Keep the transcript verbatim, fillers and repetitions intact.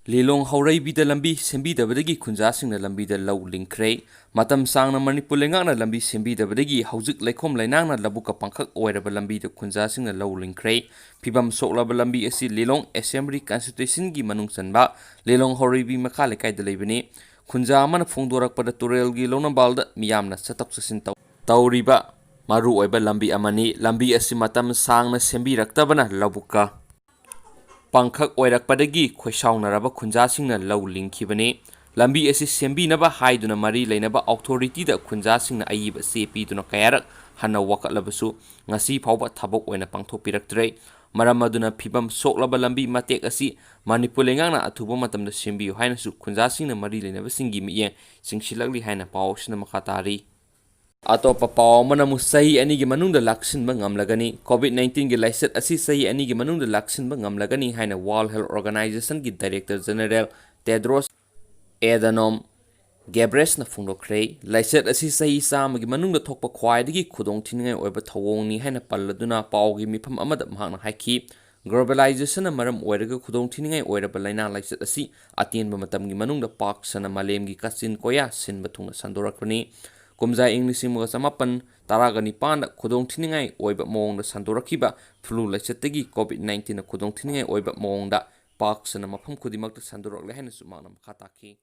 ꯂꯤꯂꯣꯡ ꯍꯧꯔꯩꯕꯤꯗ ꯂꯝꯕꯤ ꯁꯦꯝꯕꯤꯗꯕꯗꯒꯤ ꯈꯨꯟꯖꯥꯁꯤꯡꯅ ꯂꯝꯕꯤꯗ ꯂꯧ ꯂꯤꯡꯈ꯭ꯔꯦ꯫ ꯃꯇꯝ ꯁꯥꯡꯅ ꯃꯅꯤꯄꯨꯔ ꯂꯩꯉꯥꯛꯅ ꯂꯝꯕꯤ ꯁꯦꯝꯕꯤꯗꯕꯗꯒꯤ ꯍꯧꯖꯤꯛ ꯂꯩꯈꯣꯝ ꯂꯩꯅꯥꯡꯅ ꯂꯧꯕꯨꯛꯀ ꯄꯥꯡꯈꯛ ꯑꯣꯏꯔꯕ ꯂꯝꯕꯤꯗ ꯈꯨꯟꯖꯥꯁꯤꯡꯅ ꯂꯧ ꯂꯤꯡꯈ꯭ꯔꯦ꯫ ꯐꯤꯕꯝ ꯁꯣꯛꯂꯕ ꯂꯝꯕꯤ ꯑꯁꯤ ꯂꯤꯂꯣꯡ ꯑꯦꯁꯦꯝꯕ꯭ꯂꯤ ꯀꯟꯁꯇꯤꯇ꯭ꯋꯦꯟꯁꯤꯒꯤ ꯃꯅꯨꯡ ꯆꯟꯕ ꯂꯤꯂꯣꯡ ꯍꯧꯔꯩꯕꯤ ꯃꯈꯥ ꯂꯩꯀꯥꯏꯗ ꯂꯩꯕꯅꯤ꯫ ꯈꯨꯟꯖꯥ ꯑꯃꯅ ꯐꯣꯡꯗꯣꯔꯛꯄꯗ ꯇꯨꯔꯦꯜꯒꯤ ꯂꯧꯅꯝꯕꯥꯜꯗ ꯃꯤꯌꯥꯝꯅ ꯆꯠꯊꯣꯛ ꯆꯠꯁꯤꯟ ꯇꯧ-, ꯇꯧꯔꯤꯕ ꯃꯔꯨꯑꯣꯏꯕ ꯂꯝꯕꯤ ꯑꯃꯅꯤ꯫ ꯂꯝꯕꯤ ꯑꯁꯤ ꯃꯇꯝ ꯁꯥꯡꯅ ꯁꯦꯝꯕꯤꯔꯛꯇꯕꯅ ꯂꯧꯕꯨꯛꯀ ꯄꯥꯡꯈꯛ ꯑꯣꯏꯔꯛꯄꯗꯒꯤ ꯈꯣꯏꯁꯥꯎꯅꯔꯕ ꯈꯨꯟꯖꯥꯁꯤꯡꯅ ꯂꯧ ꯂꯤꯡꯈꯤꯕꯅꯤ꯫ ꯂꯝꯕꯤ ꯑꯁꯤ ꯁꯦꯝꯕꯤꯅꯕ ꯍꯥꯏꯗꯨꯅ ꯃꯔꯤ ꯂꯩꯅꯕ ꯑꯣꯊꯣꯔꯤꯇꯤꯗ ꯈꯨꯟꯖꯥꯁꯤꯡꯅ ꯑꯏꯕ ꯆꯦ ꯄꯤꯗꯨꯅ ꯀꯌꯥꯔꯛ ꯍꯟꯅ ꯋꯥꯀꯠꯂꯕꯁꯨ ꯉꯁꯤ ꯐꯥꯎꯕ ꯊꯕꯛ ꯑꯣꯏꯅ ꯄꯥꯡꯊꯣꯛꯄꯤꯔꯛꯇ꯭ꯔꯦ꯫ ꯃꯔꯝ ꯑꯗꯨꯅ ꯐꯤꯕꯝ ꯁꯣꯛꯂꯕ ꯂꯝꯕꯤ ꯃꯇꯦꯛ ꯑꯁꯤ ꯃꯅꯤꯄꯨꯔ ꯂꯩꯉꯥꯛꯅ ꯑꯊꯨꯕ ꯃꯇꯝꯗ ꯁꯦꯝꯕꯤꯌꯨ ꯍꯥꯏꯅꯁꯨ ꯈꯨꯟꯖꯥꯁꯤꯡꯅ ꯃꯔꯤ ꯂꯩꯅꯕꯁꯤꯡꯒꯤ ꯃꯤꯠꯌꯦꯡ ꯆꯤꯡꯁꯤꯜꯂꯛꯂꯤ ꯍꯥꯏꯅ ꯄꯥꯎ ꯑꯁꯤꯅ ꯃꯈꯥ ꯇꯥꯔꯤ꯫ ꯑꯇꯣꯞꯄ ꯄꯥꯎ ꯑꯃꯅ ꯑꯃꯨꯛ ꯆꯍꯤ ꯑꯅꯤꯒꯤ ꯃꯅꯨꯡꯗ ꯂꯥꯛꯁꯤꯟꯕ ꯉꯝꯂꯒꯅꯤ꯫ ꯀꯣꯚꯤꯗ ꯅꯥꯏꯟꯇꯤꯟꯒꯤ ꯂꯥꯏꯆꯠ ꯑꯁꯤ ꯆꯍꯤ ꯑꯅꯤꯒꯤ ꯃꯅꯨꯡꯗ ꯂꯥꯛꯁꯤꯟꯕ ꯉꯝꯂꯒꯅꯤ ꯍꯥꯏꯅ ꯋꯥꯔꯜꯗ ꯍꯦꯜꯊ ꯑꯣꯔꯒꯅꯥꯏꯖꯦꯁꯟꯒꯤ ꯗꯥꯏꯔꯦꯛꯇꯔ ꯖꯦꯅꯔꯦꯜ ꯇꯦꯗ꯭ꯔꯣꯁ ꯑꯦꯗꯅꯣꯝ ꯒꯦꯕ꯭ꯔꯦꯁꯅ ꯐꯣꯡꯗꯣꯛꯈ꯭ꯔꯦ꯫ ꯂꯥꯏꯆꯠ ꯑꯁꯤ ꯆꯍꯤ ꯆꯥꯝꯃꯒꯤ ꯃꯅꯨꯡꯗ ꯊꯣꯛꯄ ꯈ꯭ꯋꯥꯏꯗꯒꯤ ꯈꯨꯗꯣꯡꯊꯤꯅꯤꯡꯉꯥꯏ ꯑꯣꯏꯕ ꯊꯧꯑꯣꯡꯅꯤ ꯍꯥꯏꯅ ꯄꯜꯂꯗꯨꯅ ꯄꯥꯎꯒꯤ ꯃꯤꯐꯝ ꯑꯃꯗ ꯃꯍꯥꯛꯅ ꯍꯥꯏꯈꯤ, ꯒ꯭ꯂꯣꯕꯦꯂꯥꯏꯖꯦꯁꯟꯅ ꯃꯔꯝ ꯑꯣꯏꯔꯒ ꯈꯨꯗꯣꯡꯊꯤꯅꯤꯡꯉꯥꯏ ꯑꯣꯏꯔꯕ ꯂꯥꯏꯅꯥ ꯂꯥꯏꯆꯠ ꯑꯁꯤ ꯑꯇꯦꯟꯕ ꯃꯇꯝꯒꯤ ꯃꯅꯨꯡꯗ ꯄꯥꯛ ꯁꯟꯅ ꯃꯥꯂꯦꯝꯒꯤ ꯀꯥꯆꯤꯟ ꯀꯣꯌꯥ ꯁꯤꯟꯕ ꯊꯨꯡꯅ ꯁꯟꯗꯣꯔꯛꯄꯅꯤ꯫ ꯀꯨꯝꯖꯥ ꯏꯪ ꯂꯤꯁꯤꯡ ꯑꯃꯒ ꯆꯃꯥꯄꯟ ꯇꯔꯥꯒ ꯅꯤꯄꯥꯟꯗ ꯈꯨꯗꯣꯡꯊꯤꯅꯤꯡꯉꯥꯏ ꯑꯣꯏꯕ ꯃꯑꯣꯡꯗ ꯁꯟꯗꯣꯔꯛꯈꯤꯕ ꯐ꯭ꯂꯨ ꯂꯥꯏꯆꯠꯇꯒꯤ ꯀꯣꯚꯤꯗ ꯅꯥꯏꯟꯇꯤꯟꯅ ꯈꯨꯗꯣꯡꯊꯤꯅꯤꯡꯉꯥꯏ ꯑꯣꯏꯕ ꯃꯑꯣꯡꯗ ꯄꯥꯛ ꯁꯟꯅ ꯃꯐꯝ ꯈꯨꯗꯤꯡꯃꯛꯇ ꯁꯟꯗꯣꯔꯛꯂꯦ ꯍꯥꯏꯅꯁꯨ ꯃꯍꯥꯛꯅ ꯃꯈꯥ ꯇꯥꯈꯤ꯫